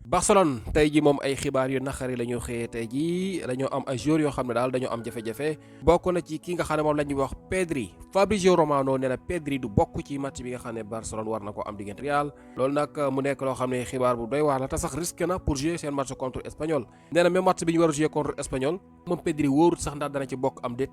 Barcelone tey ji moom ay xibaar yu naqari la ñu xëyee tey ji dañoo am ay joueurs yoo xam ne daal dañoo am jafe-jafe bokk na ci ki nga xam ne moom la ñuy wax Pedri. Fabrizio Romano nee na Pedri du bokk ci match bi nga xam ne Barcelone war na ko am diggante Real loolu nag mu nekk loo xam ne xibaar bu doy waar la te sax risqué na pour jouer seen match contre Espagnol. nee na même match bi ñu war a jouer contre Espagnol moom Pedri wóorut sax ndax dana ci bokk am déet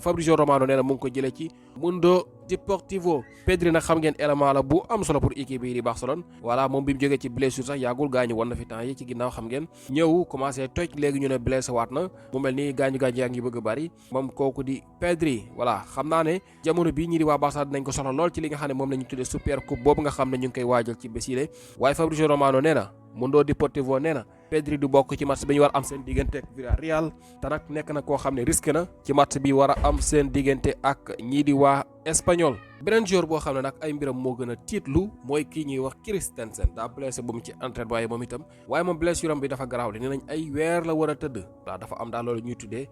Fabrizio Romano nee na mu ngi ko jëlee ci Mundo Deportivo. Pedri nag xam ngeen élément la bu am solo pour équipe yi di Barcelone voilà moom bi mu jógee ci blessure sax yàggul gaañu woon na fi temps yi ci ginnaaw xam ngeen ñëw commencé toj léegi ñu ne blessé waat na mu mel ni gaañu yaa ngi bëgg a bari moom kooku di Pedri voilà xam naa ne jamono bii ñii di waa Barça dinañ ko soxla lool ci li nga xam ne moom la ñu tuddee super coupe boobu nga xam ne ñu ngi koy waajal ci bés yi waaye Fabrizio Romano nee na Mundo Deportivo nee na Pedri du bokk ci match bi ñu war am seen diggante ak Villarreal te nag nekk na koo xam ne risque na ci match bi war a am seen diggante ak ñii di waa Espagnol. beneen joueur boo xam ne nag ay mbiram moo gën a tiitlu mooy kii ñuy wax Christensen daa blessé bu mu ci entraînement yi moom itam waaye moom blessure am bi dafa garaaw li nee nañ ay weer la war a tëdd waaw dafa am daal loolu ñuy tuddee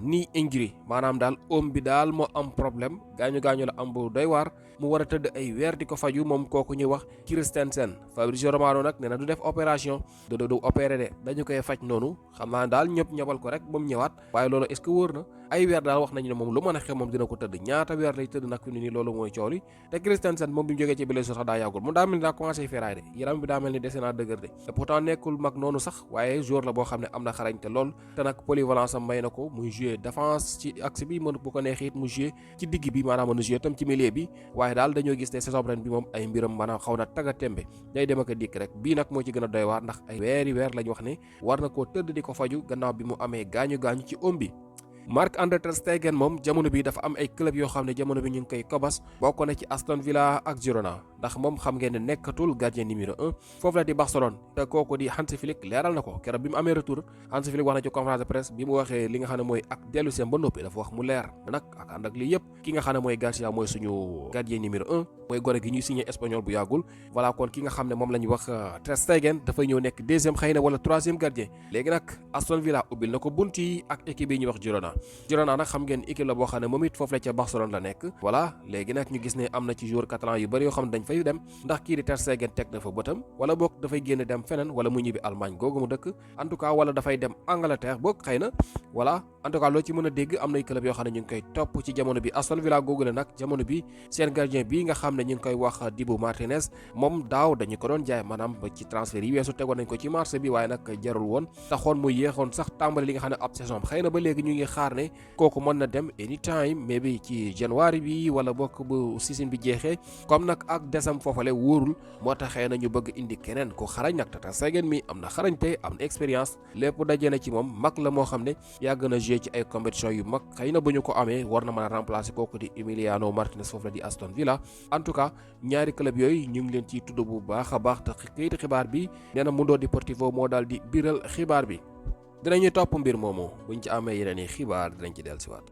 knee injury maanaam daal oom bi daal moo am problème gaañu la am bu doy waar mu war a tëdd ay weer di ko faju moom kooku ñuy wax Christensen. Fabrizio Romano nag nee na du def opération du opéré de dañu koy faj noonu xam naa daal ñëpp ñabal ko rek ba mu ñëwaat waaye loolu est-ce que wóor na ay weer daal wax nañu ne moom lu mën a xew moom dina ko tëdd ñaata weer lay tëdd nag fi ni loolu mooy coow li te Christensen moom bi mu jógee ci blessure sax daa yàggul mu daa mel ni daa commencé feeraay de yaram bi daa mel ni dese naa dëgër de te pourtant nekkul mag noonu sax waaye joueur la boo xam ne am na xarañte lool te nag polyvalence am may na ko muy jouer défense ci axe bi mën bu ko neexee it mu jouer ci digg bi maanaam mën a jouer tam ci milieu bi waaye daal dañoo gis ne saison ren bi moom ay mbiram maanaam xaw na tagga tembe day dem ak a dikk rek bii nag moo ci gën a doy waar ndax ay weer lañ wax ne war na koo tëdd di ko faju gannaaw bi mu amee gaañu ci oom bi. Marc-André ter Stegen moom jamono bi dafa am ay club yoo xam ne jamono bi ñu ngi koy kobas bokk na ci Aston Villa ak Girona ndax moom xam ngeen ne nekkatul gardien numéro 1 foofu la di Barcelone te kooku di Hansi Flick leeral na ko keroog bi mu amee retour Hansi Flick wax na ci conférence de presse bi mu waxee li nga xam ne mooy ak dellu seen ba noppi dafa wax mu leer nag ak ànd ak lii yëpp ki nga xam ne mooy Garcia mooy suñu gardien numéro 1 mooy gone gi ñuy signé espagnol bu yàggul voilà kon ki nga xam ne moom la ñuy wax ter Stegen dafay ñëw nekk deuxième xëy na wala troisième gardien léegi nag Aston Villa ubbil na ko bunt yi ak équipe yi ñuy wax Girona nag xam ngeen équipe la boo xam ne moom it foofu la ca Barcelone la nekk voilà léegi nag ñu gis ne am na ci joueur catalan yu bëri yoo xam ne dañ fay dem ndax kii di ter Stegen teg na fa bëtam wala boog dafay génn dem feneen wala mu ñibbi Allemagne googu mu dëkk en tout cas wala dafay dem Angleterre boog xëy na voilà en tout cas loo ci mën a dégg am nay club yoo xam ne ñu ngi koy topp ci jamono bi Aston Villa googu la nag jamono bi seen gardien bii nga xam ne ñu ngi koy wax Dibu Martinez moom daaw dañu ko doon jaay maanaam ba ci transfert yi weesu tegoon nañ ko ci marché bi waaye nag jarul woon taxoon mu yéexoon sax tàmbali li nga xam ne ab saison xëy na ba léegi ñu ngi xaar ne kooku mën na dem anytime mais bi ci janvier bi wala bokk bu saison bi jeexee comme nag ak desam foofale wóorul moo tax xëy na ñu bëgg indi keneen ko xarañ nag Ter Stegen mi am na xarañte am na expérience lépp daje na ci moom mag la moo xam ne yàgg na jouer ci ay compétition yu mag xëy na bu ñu ko amee war na mën a remplacer kooku di Emiliano Martinez foofu la di Aston Villa en tout cas ñaari club yooyu ñu ngi leen ciy tudd bu baax a baax te kayiti xibaar bi nee na Mundo Deportivo moo daal di biral xibaar bi dinañu topp mbir moomu buñ ci amee yeneen i xibaar dinañ ci dellusiwaat